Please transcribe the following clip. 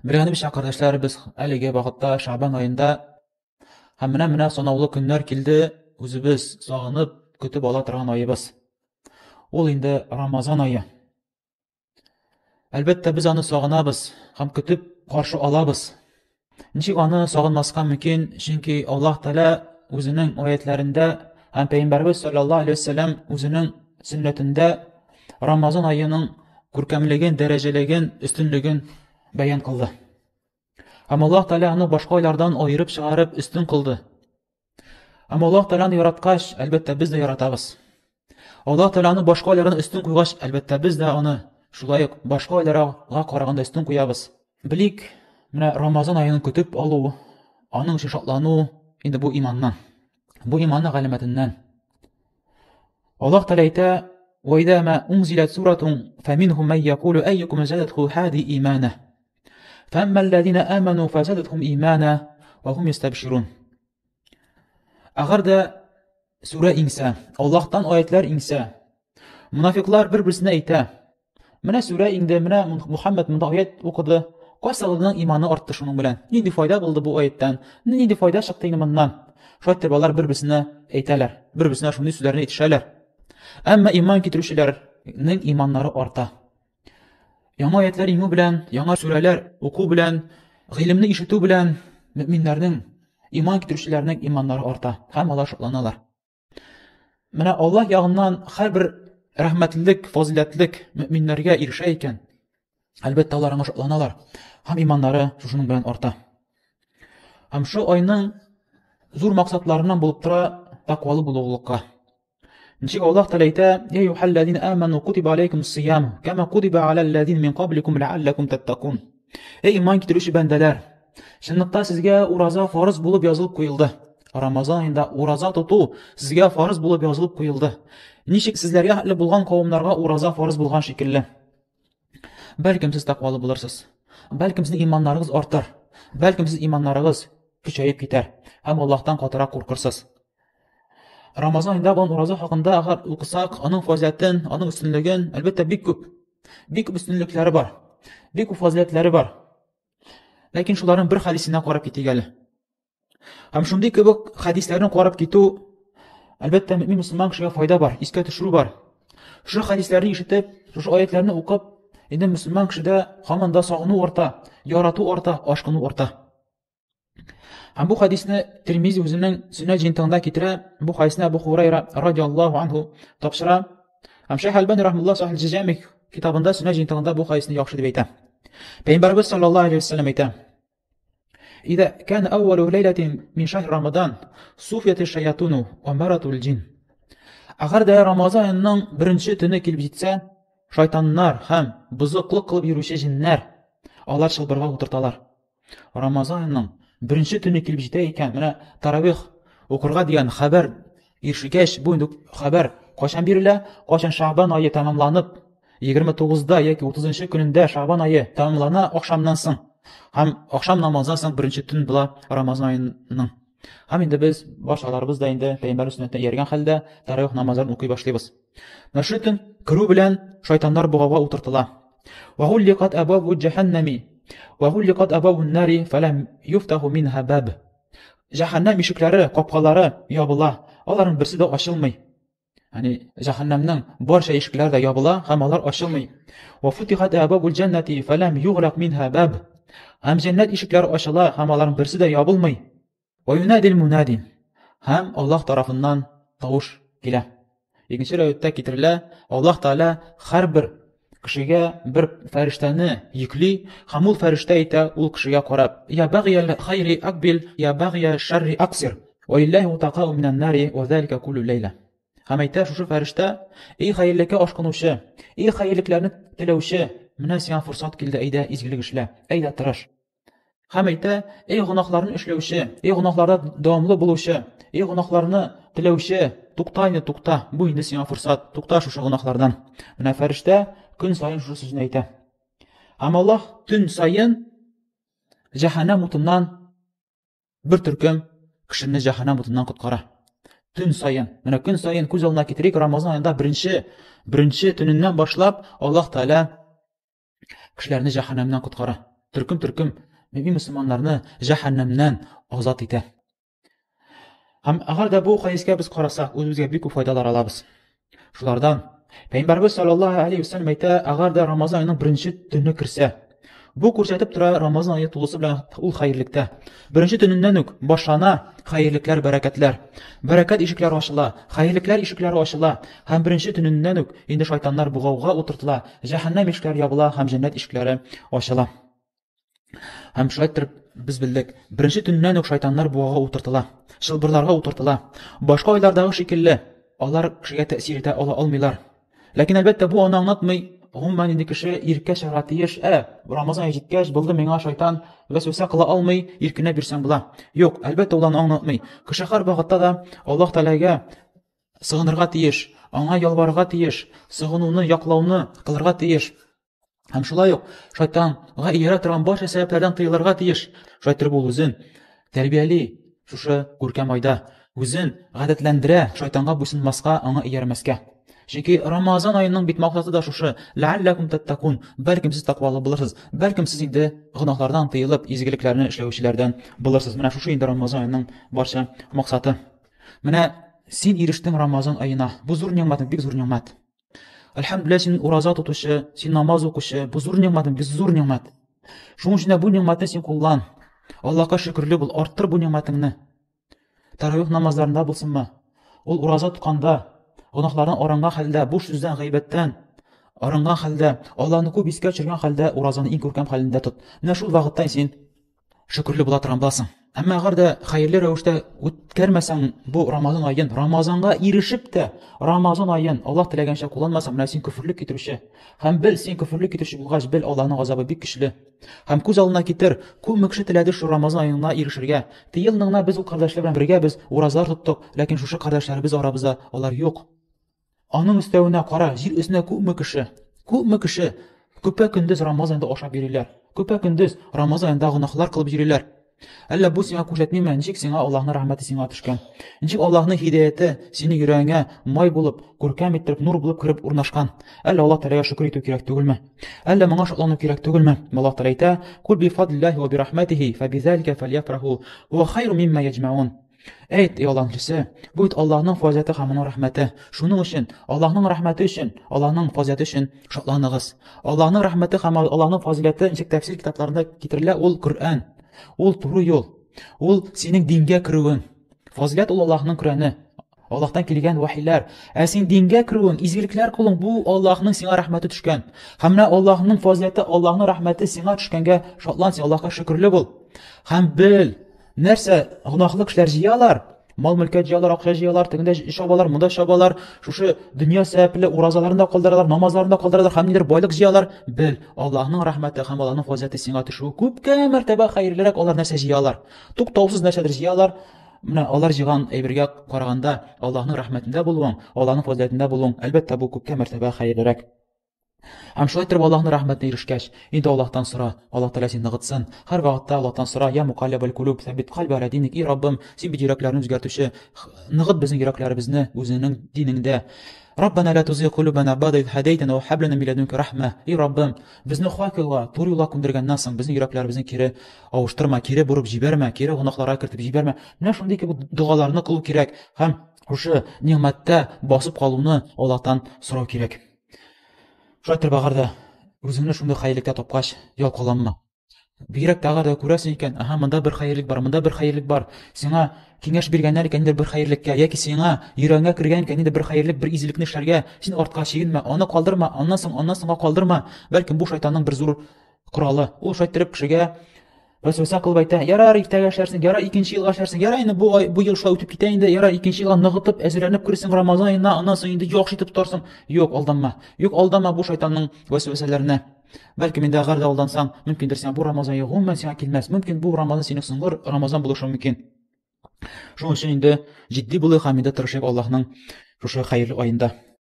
Белгәнебезчә, кардәшләр, без әлеге вакытта Шәгъбан аенда һәм менә-менә санаулы көннәр килде, үзебез сагынып көтеп ала торган аебыз. Ул инде Рамазан ае. Әлбәттә, без аны сагынабыз һәм көтеп каршы алабыз. Ничек аны сагынмаска мөмкин? Чөнки Аллаһ Тәгалә үзенең аятләрендә һәм Пәйгамбәрбез саллаллаһу алейһи вәсәлләм үзенең сөннәтендә Рамазан аеның күркәмлеген, дәрәҗәлеген, өстенлеген бәян кылды. Һәм Аллаһ Тәгалә аны башка айлардан аерып чыгарып өстен кылды. Һәм Аллаһ Тәгаләне яраткач, әлбәттә, без дә яратабыз. Аллаһ Тәгалә аны башка айлардан өстен куйгач, әлбәттә, без дә аны шулай ук башка айларга караганда өстен куябыз. Белик, менә Рамазан аен көтеп алу, аның өчен шатлану, инде бу иманнан. Бу иманның галәмәтеннән. Аллаһ Тәгалә әйтә: "Ва иза ма унзилат суратун фаминхум ман якулу айюкум задатху хади имана". Фәмма аллазина аману фазадатхум имана ва хум ястабширун. Әгәр дә сүрә иңсә, Аллаһтан аятлар иңсә, мунафиклар бер-берсенә әйтә: Менә сүрә иңде, менә Мухаммад монда аят укыды. Кайсыгызның иманы артты шуның белән? Нинди файда булды бу аяттан? Нинди файда чыкты инде моннан? Шулай итеп алар бер-берсенә әйтәләр, бер-берсенә шундый сүзләрне әйтешәләр. Әмма иман китерүчеләрнең иманнары арта. Яңа аятлар иңү белән, яңа сүрәләр уку белән, гыйлемне ишетү белән мөминнәрнең, иман китерүчеләрнең иманнары арта һәм алар шатланалар. Менә Аллаһ ягыннан һәрбер рәхмәтлелек, фазиләтлек мөминнәргә ирешә икән, әлбәттә, алар аңа шатланалар һәм иманнары шушының белән арта. Һәм шул айның зур максатларыннан булып тора тәкъвалы булулыкка. Ничек Аллаһ Тәгалә әйтә: "Я юхаллазина аману кутиба алейкумус сиям, кама кутиба алаллазина мин кабликум лааллакум таттакун." Эй иман китерүче бәндәләр, чынлыкта сезгә ураза фарыз булып язылып куелды. Рамазан аенда ураза тоту сезгә фарыз булып язылып куелды. Ничек сезләргә хәтле булган кавымнарга ураза фарыз булган шикелле. Бәлкем сез тәкъвалы булырсыз. Бәлкем сезнең иманнарыгыз артыр. Бәлкем сез иманнарыгыз көчәеп китәр һәм Аллаһтан катырак куркырсыз. Рамазан аенда булган ураза хакында әгәр укысак, аның фазиләтен, аның өстенлеген, әлбәттә, бик күп. Бик күп өстенлекләре бар. Бик күп фазиләтләре бар. Ләкин шуларның бер хәдисенә карап китик әле. Һәм шундый кебек хәдисләрне карап китү, әлбәттә, мөмин мөселман кешегә файда бар, искә төшерү бар. Шушы хәдисләрне ишетеп, шушы аятларны укып, инде мөселман кешедә һаман да сагыну арта, ярату арта, ашкыну арта. Һәм бу хәдисне Тирмизи үзенең Сөннәт җыентыгында китерә. Бу хәдисне Абу Хурайра радиаллаһу анһу тапшыра. Һәм Шәйх Әлбани рахмулла Сахих Җамик китабында Сөннәт җыентыгында бу хәдисне яхшы дип әйтә. Пәйгамбәрбез саллаллаһу алейһи вәсәлләм әйтә: Ида кан әүвәлу ләйләтин мин шаһр Рамадан суфияти шаятуну ва маратул җин. Әгәр дә Рамазан аеның беренче төне килеп җитсә, шайтаннар һәм бозыклык кылып йөрүче җиннәр алар чылбырга утырталар. Рамазан аеның беренче төне килеп җитә икән, менә таравих укырга дигән хәбәр ишегәч, бу инде хәбәр кайчан бирелә? Кайчан Шәгъбан ае тәмамланып, 29-да яки 30 көнендә Шәгъбан ае тәмамлана ахшамнан соң. Һәм ахшам намазыннан соң беренче төн була Рамазан аеның. Һәм инде без башаларыбыз да инде пәйгамбәр сөннәтенә ияргән хәлдә таравих намазларын укый башлыйбыз. Менә шул төн керү белән шайтаннар богауга утыртыла. Вагулликат абвабу җәһәннәми вагулликат абвабун нари фалам юфтаху минха баб. Җәһәннәм ишекләре, капкалары ябыла, аларның берсе дә ачылмый. Ягъни җәһәннәмнең барча ишекләре дә ябыла һәм алар ачылмый. Ва футихат абвабул җәннәти фалам юглак минха баб. Һәм җәннәт ишекләре ачыла һәм аларның берсе дә ябылмый. Ва юнадил мунадин. Һәм Аллаһ тарафыннан тавыш килә. Икенче риваятьтә китерелә, Аллаһ Тәгалә һәрбер кешегә бер фәрештәне йөкли, һәм ул фәрештә әйтә ул кешегә карап: "Я багия хайри акбил, я багия шарри аксир, ва лиллаһи утакау минан нари ва залика куллу ләйлә." Һәм әйтә шушы фәрештә: "Эй хәерлеккә ашкынучы, эй хәерлекләрне теләүче, менә сиңа форсат килде, әйдә изгелек эшлә, әйдә тырыш." Һәм әйтә, эй гөнаһларны эшләүче, эй гөнаһларда дәвамлы булучы, эй гөнаһларны теләүче, тукта инде, тукта, бу инде сиңа форсат, тукта шушы гөнаһлардан. Менә фәрештә көн саен шушы сүзне әйтә. Һәм Аллаһ төн саен җәһәннәм утыннан бер төркем кешене җәһәннәм утыннан коткара. Төн саен, менә көн саен күз алдына китерик, Рамазан аенда беренче төненнән башлап Аллаһ Тәгалә кешеләрне җәһәннәмнән коткара. төркем-төркем мөмин мөселманнарны җәһәннәмнән азат итә. Һәм әгәр дә бу хәдискә без карасак, үзебезгә бик күп файдалар алабыз. Шулардан Пәйгамбәрбез саллаллаһу алейһи вәсәлләм әйтә, әгәр дә Рамазан аеның беренче төне керсә, бу күрсәтеп тора Рамазан ае тулысы белән ул хәерлектә. Беренче төненнән үк башлана хәерлекләр, бәрәкәтләр. Бәрәкәт ишекләре ачыла, хәерлекләр ишекләре ачыла һәм беренче төненнән үк инде шайтаннар бугауга утыртыла, җәһәннәм ишекләре ябыла һәм җәннәт ишекләре ачыла. Һәм шулай иттереп без белдек, беренче төннән үк шайтаннар буага утыртыла, чылбырларга утыртыла. Башка айлардагы шикелле, алар кешегә тәэсир итә ала алмыйлар. Ләкин әлбәттә бу аны аңлатмый, гомумән инде кеше иркә чыгарга тиеш. Ә, Рамазан ае җиткәч, булды миңа шайтан вәсвәсә кыла алмый, иркенә бирсәң була. Юк, әлбәттә ул аны аңлатмый. Кеше һәр вакытта да Аллаһ Тәгаләгә сыгынырга тиеш, аңа ялварырга тиеш, сыгынуны, яклауны кылырга тиеш. Һәм шулай ук шайтанга иярә торган барча сәбәпләрдән тыелырга тиеш. Шулай итеп ул үзен тәрбияли шушы күркәм айда. Үзен гадәтләндерә шайтанга буйсынмаска, аңа иярмәскә. Чөнки Рамазан аеның бит максаты да шушы: ләалләкум таттакун, бәлкем сез таквалы булырсыз, бәлкем сез инде гөнаһлардан тыелып, изгелекләрне эшләүчеләрдән булырсыз. Менә шушы инде Рамазан аеның барча максаты. Менә син ирештең Рамазан аена. Бу зур нигъмәт, бик зур нигъмәт. Әлхәмдүлилләһ, син ураза тотучы, син намаз укучы, бу зур нигъмәт, бик зур нигъмәт. Шуның өчен дә бу нигъмәтне син куллан. Аллаһка шөкерле бул, арттыр бу нигъмәтеңне. Таравих намазларында булсынмы? Ул ураза тотканда, гөнаһлардан арынган хәлдә, буш сүздән, гайбәттән арынган хәлдә, Аллаһны күп искә төшергән хәлдә уразаны иң күркәм хәлендә тот. Менә шул вакытта син шөкерле була торган буласың. Әмма әгәр дә хәерле рәвештә үткәрмәсәң бу Рамазан аен, Рамазанга ирешеп тә, Рамазан аен Аллаһ теләгәнчә кулланмасаң, менә син көферлек китерүче. Һәм бел, син көферлек китерүче булгач, бел, Аллаһның газабы бик көчле. Һәм күз алдына китер, күпме кеше теләде шул Рамазан аена ирешергә. Тыелның гына без ул кардәшләр белән бергә без уразалар тоттык, ләкин шушы кардәшләребез арабызда алар юк. Аның өстәвенә кара, җир өстендә күпме кеше, күпме кеше көпә-көндез Рамазан аенда ашап йөриләр. Көпә-көндез Рамазан аенда гөнаһлар кылып йөриләр. Әллә бу сиңа күрсәтмиме, ничек сиңа Аллаһның рәхмәте сиңа төшкән? Ничек Аллаһның һидаяте синең йөрәгеңә май булып, күркәм иттереп, нур булып кереп урнашкан? Әллә Аллаһ Тәгаләгә шөкер итү кирәк түгелме? Әллә моңа шатлану кирәк түгелме? Аллаһ Тәгалә әйтә: "Кул би фадлиллаһи ва би рахматихи, фабизалика фальяфраху, хуа хайру мимма яҗмаун." Әйт, эй Аллаһның илчесе, бу бит Аллаһның фазиләте һәм аның рәхмәте. Шуның өчен, Аллаһның рәхмәте өчен, Аллаһның фазиләте өчен шатланыгыз. Аллаһның рәхмәте һәм Аллаһның фазиләте ничек тәфсир китапларында китерелә, ул Коръән. Ул туры юл. Ул синең дингә керүең. Фазиләт ул Аллаһның Коръәне. Аллаһтан килгән вахиләр. Ә син дингә керүең, изгелекләр кылуың, бу Аллаһның сиңа рәхмәте төшкән. Һәм менә Аллаһның фазиләте, Аллаһның рәхмәте сиңа төшкәнгә шатлан, син Аллаһка шөкерле бул. Һәм бел, нәрсә гөнаһлы кешеләр җыялар? Мал-мөлкәт җыялар, акча җыялар, тегендә чабалар, монда чабалар, шушы дөнья сәбәпле уразаларын да калдыралар, намазларын да калдыралар һәм нидер байлык җыялар. Бел, Аллаһның рәхмәте һәм Аллаһның фазиләте сиңа төшүе күпкә мәртәбә хәерлерәк алар нәрсә җыялар. Туктаусыз нәрсәдер җыялар. Менә алар җыйган әйбергә караганда Аллаһның рәхмәтендә булуың, Аллаһның фазиләтендә булуың, әлбәттә, бу күпкә мәртәбә хәерлерәк. Һәм шулай итеп Аллаһның рәхмәтенә ирешкәч, инде Аллаһтан сора, Аллаһ Тәгалә сине ныгытсын. Һәр вакытта Аллаһтан сора, я мукаллибал кулуб, сәббит кальби аля диник, и Раббым, син бит йөрәкләрне үзгәртүче, ныгыт безнең йөрәкләребезне үзеңнең динеңдә. Раббана ла тузигъ кулубана бa'да из һадайтана ва һаб лана мин ләдүнкә рахма. И Раббым, безне хак юлга, туры юлга күндергәннән соң, безнең йөрәкләребезне кире авыштырма, кире борып җибәрмә, кире гөнаһларга кертеп җибәрмә. Менә шундый кебек догаларны кылу кирәк һәм шушы нигъмәттә басып калуны Аллаһтан сорау кирәк. Шулай итеп, әгәр дә үзеңне шундый хәерлектә тапкач, ялкаланма. Бигрәк тә әгәр дә күрәсең икән, аһа, монда бер хәерлек бар, монда бер хәерлек бар. Сиңа киңәш биргәннәр икән инде бер хәерлеккә, яки сиңа йөрәгеңә кергән икән инде бер хәерлек, бер изгелекне эшләргә, син артка чигенмә, аны калдырма, аннан соң, аннан соңга калдырма. Бәлкем бу шайтанның бер зур коралы. Ул шулай иттереп кешегә вәсвәсә кылып әйтә, ярар, иртәгә эшләрсең, ярар, икенче елга эшләрсең, ярар, инде бу ай, бу ел шулай үтеп китә инде, ярар, икенче елга ныгытып, әзерләнеп керсең Рамазан аена, аннан соң инде яхшы итеп тотарсың. Юк, алданма. Юк, алданма бу шайтанның вәсвәсәләренә. Бәлкем инде әгәр дә алдансаң, мөмкиндер сиңа бу Рамазан ае гомумән сиңа килмәс. Мөмкин бу Рамазан синең соңгы Рамазан булышы мөмкин. Шуның өчен инде җитди булыйк һәм инде тырышыйк Аллаһның шушы хәерле аенда.